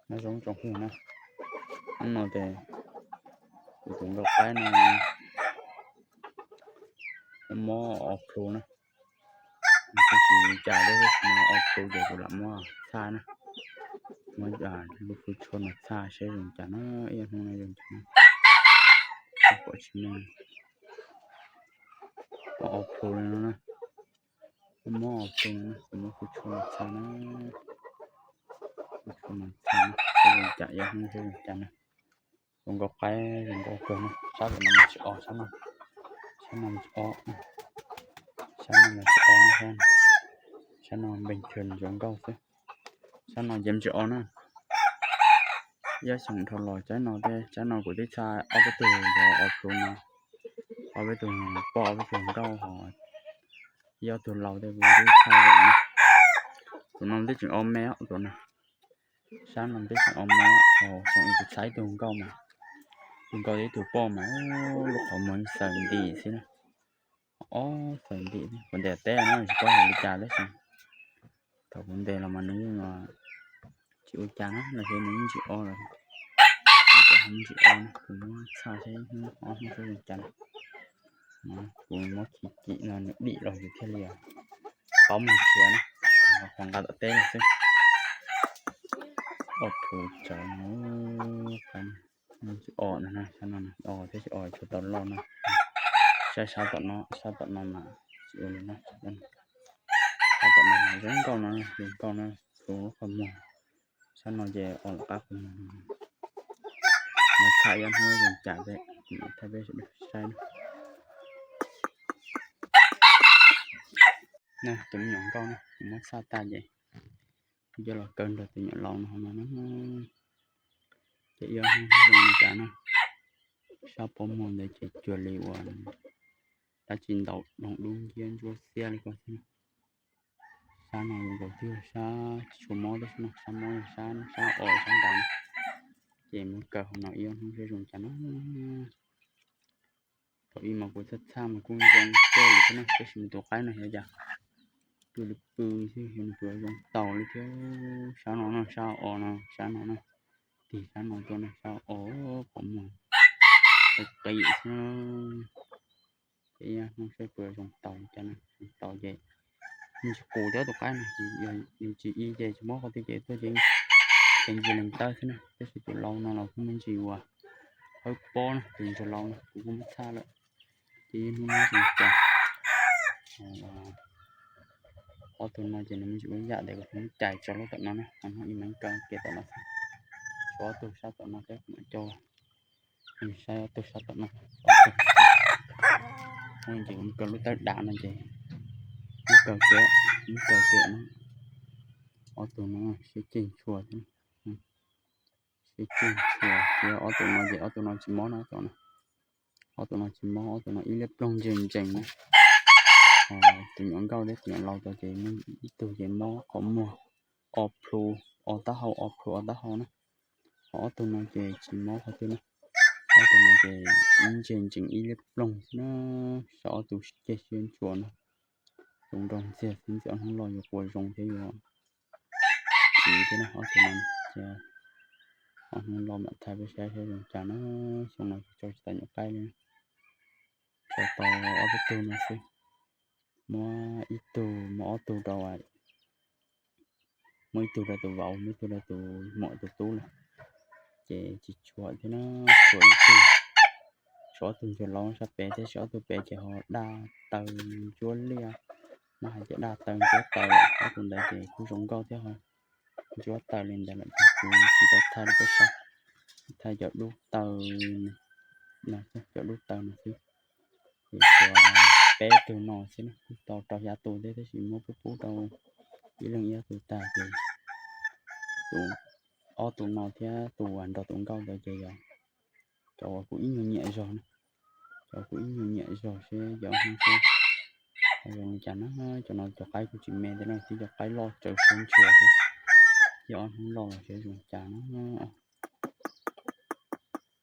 Nyob zoo tsoom phooj ywg na, hnub no ces kuv tus nkauj qaib no mob ob plhu na, kuv tsis ua cas thiab, tab sis no ob plhu ces kuv lam muab txhaj na, muab lub kua tshuaj no txhaj seb zoo cas na, ib ob hnub no zoo cas na, pom tsis meej. Ob plhu li no na, mob ob plhu no, kuv muab kua tshuaj no txhaj na, kua tshuaj no txhaj na, seb zoo cas, ib ob hnub seb zoo cas na. Tus nkauj qaib zoo nkauj kawg na, sab tom no mas tsis o, sab no, sab no tsis o, sab no mas tsis o na, sab no npeeg kawg zoo nkauj xwb, sab no ces tsis o na. Ib xyoos dhau los tsaib no thiab, tsaib no kuv twb txhaj ob peb tug, ob plhu no, ob peb tug poj ob peb tug nkauj ho ib ob tug laus thiab kuv twb txhaj zoo na. Tus no twb tseem o me os, tus no, sab no twb tseem o me os, xyoo ib kuv txhaj ib tug nkauj mas, tus nkauj thiab ib tug poj mas lub qhov muag xaws ntim xwb na, ob xaws ntim, kuv ntes teb no tsis paub hais li cas tab sis thaum kuv ntes los mas nws yeej tsis ua cas na, los ces nws yeej tsis o lawm, nws yeej tsis o na, kuv muab txhaj seb hnub ob hnub seb zoo cas na. Kuv muab khi kim no nws dim los yus thiaj li paub mus nrhiav na, qhov nqa tom teb los xwb. Ob plhu tsawv no, tsis o no, sab no o thiab tsis o tsuas tau loj no. Saib sab tom no, sab tom no mas tsis ua li no, sab tom no zoo nkauj no, zoo nkauj no, tus lub qhov muag, sab no ces o lawm qab qhov muag no. Muab txhaj ib ob hnub zoo cas thiab kuv mam thaij peb sawv daws saib na. Na tus me nyuam nkauj na, kuv muab txhaj tag ces kuv coj los kaw nrog tus nyuam laus no no na, ces ib ob hnub zoo li cas na. Sab pob muag ntawd ces cuag li uas dab tsi ntaus doog dub nciab ntsuab xiab li ko xwb na. Sab no zoo nkaus twb yog sab tsis tshua mob thiab no, sab mob yog sab, sab o sab nrad, ces muab kaw hauv no ib ob hnub seb zoo cas na. Thaum ub mas kuv txhaj txhaj mas kuj zoo kawg li thiab na, tab sis mas tus qaib no xyov cas pw li pw xwb, xyov nws puas zoo tau li thiab. Sab no no, sab o no, sab no no, tig sab no tuaj no, sab o, qhov muag qis qis xwb. Ces ib hnub saib puas zoo tau li cas na, zoo tau ces me ntsis qus thiab tus qaib no, yog nws tsis i ces tsis mob qhov twg ces tuaj ces ntsis lees tawb xwb na, tab sis tus laus no los kuj me ntsis uas hawb pob na, tus ntsuag laus no kuv kuj muab txhaj lawm. Ces ib hnub no zoo cas, ob tug no ces nws me ntsis ua ib yam ntawd, kuv muab cais tso lub tom no na, ib me kaw kev tom no xwb. Tshuav ob tug sab tom no thiab kuv mam coj saib ob tug sab tom no. Ces kuv kaw lub tawb dav no ces muab kaw kev, muab kaw kev no. Ob tug no sib ceg ntshua thiab, sib ceg ntshua thiab. Ob tug no ces ob tug no tsis mob na, ob tug no, ob tug no tsis mob, ob tug no ib liab ploog ntsees ntsees na. Tus nyuam nkauj thiab tus nyuam laus tod ces ib tug ces mob qhov muag, ob plhu, ob taub hau, ob plhu ob taub hau na. Ho ob tug no ces tsis mob qhov twg na, ob tug no ces ib ntsees ntsees ib liab ploog xwb na. Saib ob tug ceg siab ntshua no, tus nrog ntxiag xwb, ntxiag ob hnub los yuav qua zoo thiab yuav tsiv thiab na. Ob tug no ces ob hnub los mam thaij peb saib saib zoo cas na. Xyoo no tso tsis tau nyuam qaib li, tso tau ob peb tug no xwb. Muab ib tug, muab ob tug rau, muab ib tug rau tus vauv, muab ib tug rau tus muam tus tub lawm, ces tsis tshuav thiab na, tshuav ib tug. Tshuav ob tug ntsuag laus sab pem thiab, tshuav ob tug pem ces ho daj taw ntsuab liaj, muab hais tias daj taw ntsuab taw lawm. Ob tug ntawd ces kuj zoo nkauj thiab ho ntsuab taw li ntawd lawm, ces kuv tsis tau thaij rau peb saib, thaij cov dub taw no, cov dub taw no xwb. Ces tshuav peb tug no xwb na, kuj tau rau xya tus thiab, tab sis muab pub pub rau ib leeg ib tug tag ces tus, ob tug no thiab tus uas nrog tus nkauj ntawd ces yog cov uas kuv ib nyuag nyiam zog na, cov kuv ib nyuag nyiam zog seb cov hnub seb ho zoo li cas na. Cov no cov qaib kuj tsis me thiab na, twb cov qaib loj tsawv siab ntshua thiab, ces ob hnub los los seb zoo li cas na.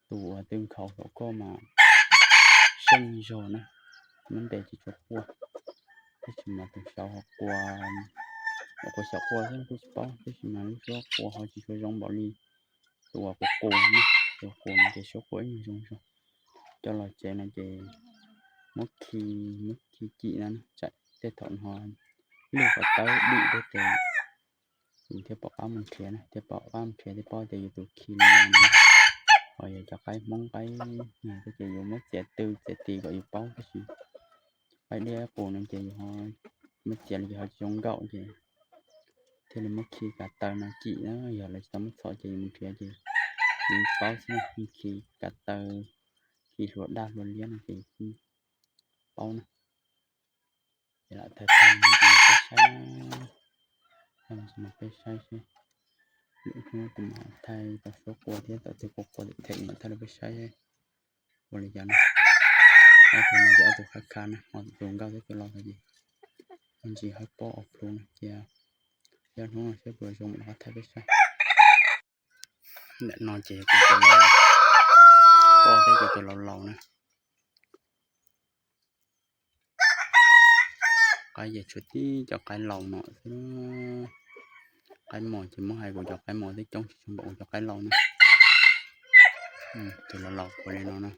Tus uas twb nkhaus saum koj mas seej zog na, muab ntes tsis tshua quaj, tab sis mas tus saud ho qua, qua xyaum qua xwb kuj tsis paub, tab sis mas lub suab qua ho tsis tshua zoo npaum li tus uas qus qus no, tus qus no ces suab qua ib nyuag zoo zoo. Coj los tsev no ces muab khi, muab khi cim no, tsam tej thaum no lwj qhov tawb dim thiab ces yus thiaj pom qab mus nrhiav na, thiaj pom qab mus nrhiav thiaj paub tias yus tus khi li no. Ho yog cov qaib Hmoob qaib no thiab ces yus muab txiav tw txiav tis kom yus paub tab sis qaib diab qus no ces yus muab txiav li ces ho tsis zoo nkauj ces thiaj li muab khi kav taw no cim na, yog lawv tsis tau muab txhom ces yus mus nrhiav ces yus paub xwb, khi kav taw, khi hlua daj hlua liab no ces paub na. Ces lam thaij thaij no rau peb saib, thaij no rau peb saib seb lwm hnub kuv mam thaij tau suab qua thiab thaum twg qua qua them them mam thaij rau peb saib ua li cas na. Ob tug no ces ob tug khab khab na, ho tus nkauj thiab tus laus no ces ntsis hawb pob ua plhu no ces, yog hnub no seb puas zoo mam rov qab thaij peb saib. Ntawm no ces kuv tus laus, poj thiab kuv tus laus laus na. Qaib ces tshuav tib cov qaib laus no xwb. Qaib mos ces muab hais kuv cov qaib mos twb coob tsis tshua npaum kuv cov qaib laus na. Tus laus laus qua li no na.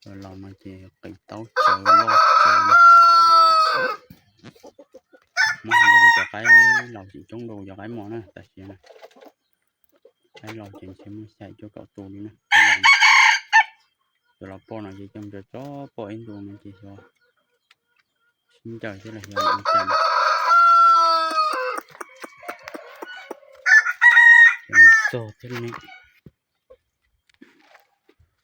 Tus laus no ces qis taub tsawv loj tsawv. Muab hais tias kuv cov qaib laus tseem coob dua kuv cov qaib mos na tam sim no. Qaib laus ces ntshe muaj xya cuaj kaum tus li na. Tus laus poj no ces coj ntawm tsob poj ib ntus no ces xyov sib ncaws thiab los xyov ua cas. Txog thiab li ne.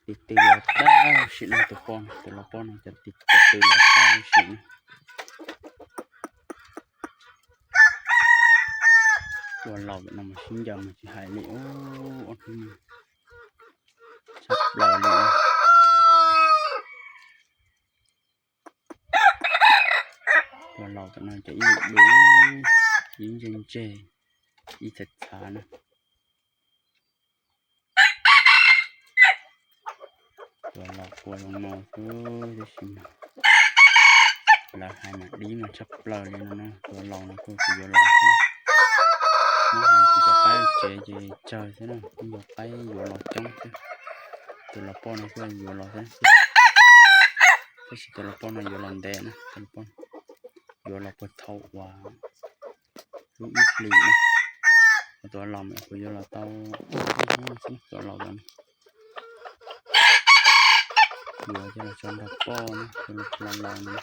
Tis tis los tag sim no tus poj no, tus laus poj no cov tis cov tis los tag sim no. Tus laus no mas sib ncaws mas tsis hais li ub, ua hnub no tshaj plaws li. Tus laus tam no ces ib lwm dub, ib ntseg ntseg, ib txhav txhav na. Tus laus qua zoo no xwb tab sis mas lawv hais mas dib mas tshaj plaws li no na. Tus laus no kuj tsis yuav los xwb. Muab hais kuv cov qaib tsev ces tsawg xwb na, kuj yog qaib yuav los coob xwb. Tus laus poj no kuj yuav los xwb, tab sis tus laus poj no yuav los ntev na, tus laus poj yuav los puag thaum uas lub ib hlis na. Tus laus mas kuv yuav los tau ib hnub xwb, tus laus no yuav coj los tso nrog poj na, tus laus laus no.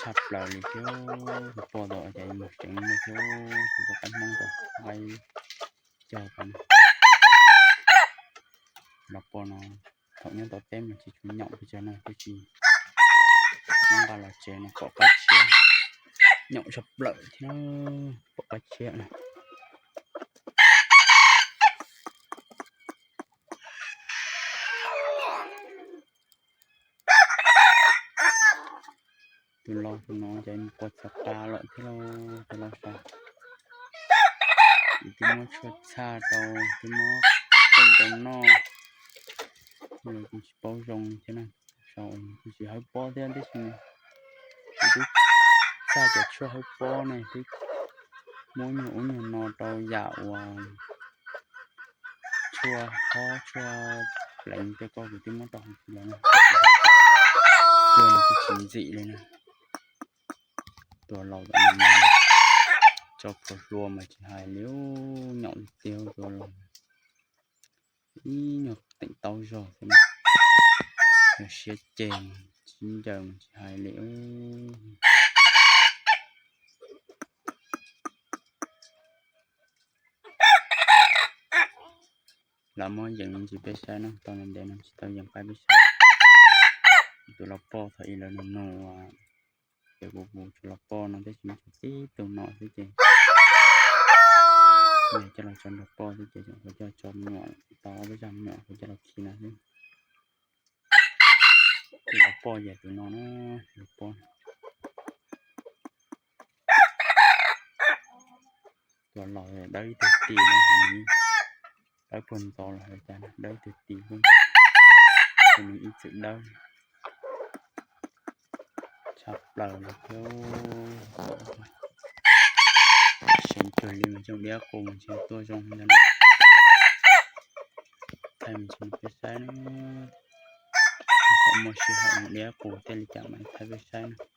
Tshaj plaws li thiab, tus poj tod cas mus tseev no thiab, tus poj qaib Hmoob tod qaib cog tod. Los poj no thaum nyob tom teb mas tsis tshua nyaum pes tsawg no, twb tsis nyob nqa los tsev no pom qaib tshiab, nyaum tshaj plaws thiab pom qaib tshiab na. Tus laus no ces mus qua txhav qa lawm thiab lauj, tus laus saud. Kuv twb muab tshuaj txhaj rau, twb muab qeej rau noj, kuv tsis paub zoo thiab na. Saud kuv tsis hawb pob thiab tab sis kuv twb txhaj cov tshuaj hawb pob ne, twb muab nyuag ub nyuag no rau yam uas tshuaj hob tshuaj pleev tej ko kuv twb muab rau hauv tsis los na. Tshuaj no kuj tsis ntxim li na. Tus laus tam no tso plhuav hlua mas tsis hais li, nyaum tiag tiag tus laus. Ib nyuag teem taub zog xwb, yog siab ceg, sib ncaws mas tsis hais li. Lawv muab yees me ntsis peb saib no, tau ntev no tsis tau yees qaib peb saib. Tus laus poj thaum ub lawv nug nug ces kuv kuv tsuas los poj no tab sis tshuav tib tug no xwb ces yog coj los tso nrog poj xwb ces kuv coj tso me nyuam, tau ob peb zaj me nyuam kuv coj los khi no xwb. Tus laus poj yog tus no na, tus laus poj. Tus laus dawb ib tug tis na, dawb puag ntxov los cas dawb ib tug tis xwb, ces nws ib txwm dawb. Tshaj plaws li thiab. Seev cuag li mas zoo diab qus mas tsis tuaj zoo ntag na. Thaij mus tso peb saib na. Kom muaj sij hawm mus diab qus tej li cas mas thaij peb saib na.